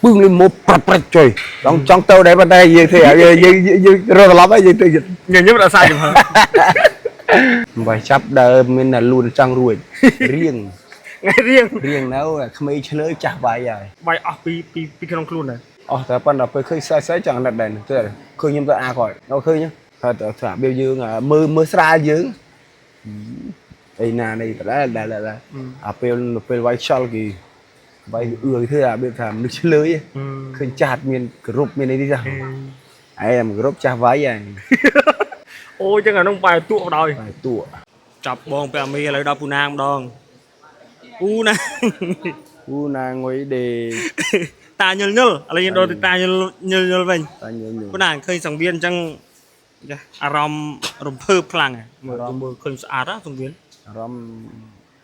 ពឹងលេមកប្រាត់ប្រាត់ចុយចង់ចង់ទៅដែរប៉ុន្តែយើងធ្វើយើងយើងយើងរត់ត្រឡប់ហើយយើងទៅ ញញឹមដល់សាច់ចំហ បើចាប់ដើមមានតែលួនចង់រួចរៀង ថ្ងៃរៀង រៀងនៅក្មេងឆ្លើយចាស់វាយហើយ បាយអស់ពីពីពីក្នុងខ្លួនដែរ អស់តែប៉ុន្តែពេលឃើញស្អីស្អីចង់ណាត់ដែរទៅឃើញខ្ញុំទៅអាគាត់នៅឃើញថាថារបៀបយើងមើលមើលស្រាលយើងអីណានេះដែរដែរដែរអាពេលពេលវាយខ្យល់គេវាយអឿធ្វើអារបៀបថាមនុស្សឆ្លើយឃើញចាស់មានគ្រប់មានអីនេះចាស់ឯងគ្រប់ចាស់វាយហើយ អូចឹងអានោះបាយតួបដ ாய் វាយតួ ចាប់បងពាក់មីឥឡូវដល់ពូណាងម្ដងពូណាង ពូណាងុយដេ តាញឹលញឹលឥឡូវយើងដល់ទៅតាញឹលញឹលញឹលវិញ តាញឹលញឹល ពូណាងឃើញសង្វៀនអញ្ចឹងចាអារម្មណ៍រំភើបខ្លាំងមើលមើលឃើញស្អាតសង្វៀន អារម្មណ៍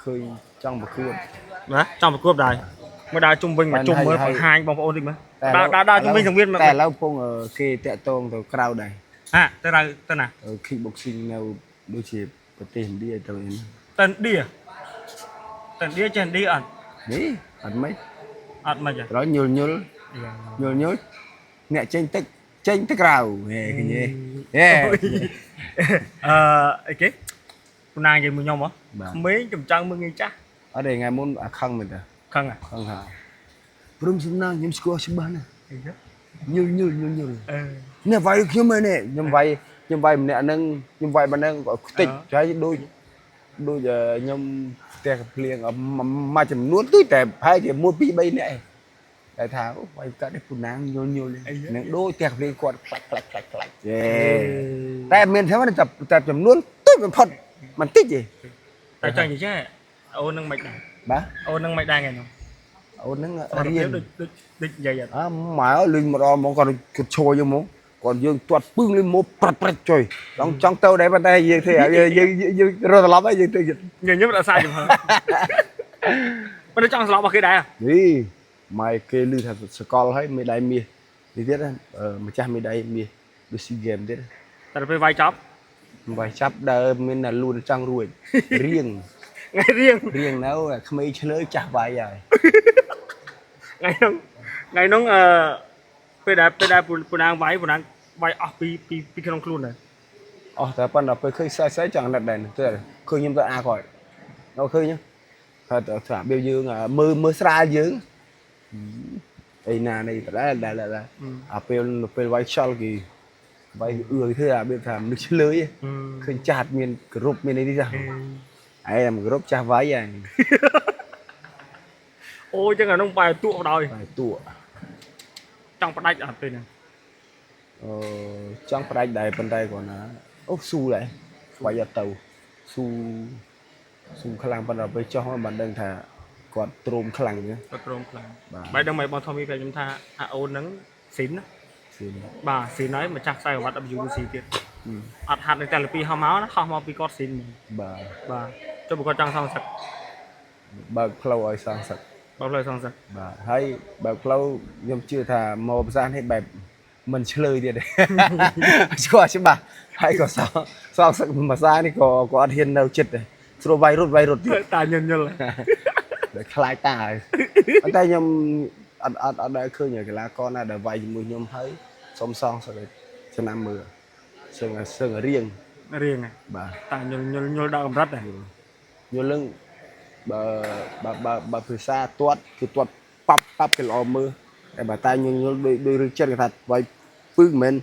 ឃើញចង់ប្រកួត ណាចង់ប្រកួតដែរមើលដើរជុំវិញមកជុំមើលបង្ហាញបងប្អូនតិចមើលដើរដើរដើរជុំវិញសង្វៀន តែឥឡូវពងគេតាក់ទងទៅក្រៅដែរ ហាទៅដើរទៅណា kick boxing នៅដូចជាប្រទេសឥណ្ឌាទៅអី ទៅឥណ្ឌាទៅឥណ្ឌាចេះឥណ្ឌាអត់ នេះអត់មិន អត់មិន ត្រូវញុលញុលញុលញុលអ្នកចេញទឹកចេញទៅក្រៅហេឃើញទេហេ អឺអីគេពូណាងនិយាយមួយខ្ញុំហ៎ក្មេងចំចាំងមើលងាយចាស់ អត់ទេថ្ងៃមុនអាខឹងមែនតើ ខឹងហ៎ ខឹងថាព្រមសំណាងខ្ញុំស្គាល់ច្បាស់ណាស់ អីគេ ញុលញុលញុលញុល អឺ នេះវាយខ្ញុំមែនទេខ្ញុំវាយខ្ញុំវាយម្នាក់ហ្នឹងខ្ញុំវាយម្នាក់ហ្នឹងក៏ខ្ទេចហើយដូចដូចខ្ញុំផ្ទះភ្លៀងមួយចំនួនទូចតែប្រហែលជា1 2 3នាក់ឯងតែថាវាយកាត់នេះពូណាងញុលញុលនឹងដូចផ្ទះភ្លៀងគាត់ផ្លាច់ផ្លាច់ផ្លាច់ផ្លាច់យេតែមានទេតែតែចំនួនទូចបំផុតមិនតិចទេ តែចង់និយាយចេះអូននឹងមិនដែរ បាទ អូននឹងមិនដែរថ្ងៃនោះ អូនហ្នឹង រៀ រៀន នដូចដូចដូចនិយាយអត់ អើម៉ែអើយលេងមកដល់ហ្មងគាត់គាត់ឈរយើងហ្មងគាត់យើងទាត់ពឹងលេងមកប្រាត់ប្រាត់ចុយចង់ចង់ទៅដែរប៉ុន្តែយើងធ្វើយើងយើងយើងរត់ត្រឡប់ហើយយើងទៅ ញញឹមដល់សាច់ចំហ មិនចង់ស្លាប់របស់គេដែរ នេះម៉ែគេឮថាសកលហើយមេដៃមាសនេះទៀតណាម្ចាស់មេដៃមាសដូចស៊ីហ្គេមទៀត តែពេលវាយចប់ បើចាប់ដើមមានតែលួនចង់រួចរៀង ថ្ងៃរៀង រៀងនៅក្មេងឆ្លើយចាស់វាយហើយ ថ្ងៃនោះថ្ងៃនោះអឺពេលដែលពេលដែលពូណាងវាយពូណាងវាយអស់ពីពីពីក្នុងខ្លួនដែរ អស់តែប៉ុន្តែពេលឃើញស្អីស្អីចង់ណាត់ដែរទៅឃើញខ្ញុំទៅអាគាត់នៅឃើញថាថារបៀបយើងមើលមើលស្រាលយើងអីណានេះដែរដែរដែរអាពេលពេលវាយខ្យល់គេវាយអឿធ្វើអារបៀបថាមនុស្សឆ្លើយឃើញចាស់មានគ្រប់មានអីនេះចាស់ឯងគ្រប់ចាស់វាយហើយ អូចឹងអានោះបាយតួបដ ாய் វាយតួ ចង់ផ្ដាច់អត់ពេលហ្នឹង អឺចង់ផ្ដាច់ដែរប៉ុន្តែគាត់ណាអូស៊ូដែរវាយអត់ទៅស៊ូស៊ូខ្លាំងប៉ុន្តែពេលចោះមកបានដឹងថាគាត់ទ្រោមខ្លាំងណា គាត់ព្រមខ្លាំង បាទ បាយដឹងមិនបងថមីប្រាប់ខ្ញុំថាអាអូនហ្នឹងស៊ីនណា ស៊ីន បាទស៊ីនហើយម្ចាស់ខ្សែក្រវ៉ាត់ WC ទៀតអត់ហាត់នៅតែលពីហោះមកណាហោះមកពីគាត់ស៊ីនហ្មង បាទ បាទចុះបើគាត់ចង់សងសឹក បើកផ្លូវឲ្យសងសឹក បើផ្លូវសងសឹក បាទហើយបើកផ្លូវខ្ញុំជឿថាមកភាសានេះបែបមិនឆ្លើយទៀតទេ ស្គាល់ច្បាស់ហើយក៏សងសងសឹកភាសានេះក៏ក៏អត់ហ៊ាននៅចិត្តដែរស្រួលវាយរត់វាយរត់ទៀត តាញឹលញឹល ដែលខ្លាចតាហើយប៉ុន្តែខ្ញុំអត់អត់អត់ដែលឃើញកីឡាករណាដែលវាយជាមួយខ្ញុំហើយសុំសងសឹកឲ្យឆ្នាំមើលសឹងសឹងរៀង រៀងហ៎ បាទ តាញឹលញឹលញឹលដល់កម្រិតដែរ យល់លឹងបើបើបើបើភាសាទាត់គឺទាត់ប៉ាប់ប៉ាប់គេល្អមើលតែបើតែញញល់ដូចដូចរឿងចិត្តគេថាវាយពឹងមិន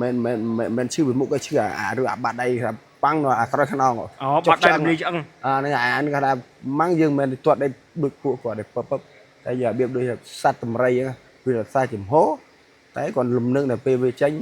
មែនមិនមែនមិនឈឺពីមុខក៏ឈឺអាអារឿងអាបាត់ដៃថាប៉ាំងនៅអាក្រោយខ្នង អូបាត់ដៃរំលាយឆ្អឹង អាហ្នឹងអាហ្នឹងគេថាម៉ាំងយើងមិនមែនទាត់ដៃដូចពួកគាត់ទេពឹបពឹបតែយករបៀបដូចសត្វតម្រៃហ្នឹងវារក្សាចំហតែគាត់លំនឹងដល់ពេលវាចេញ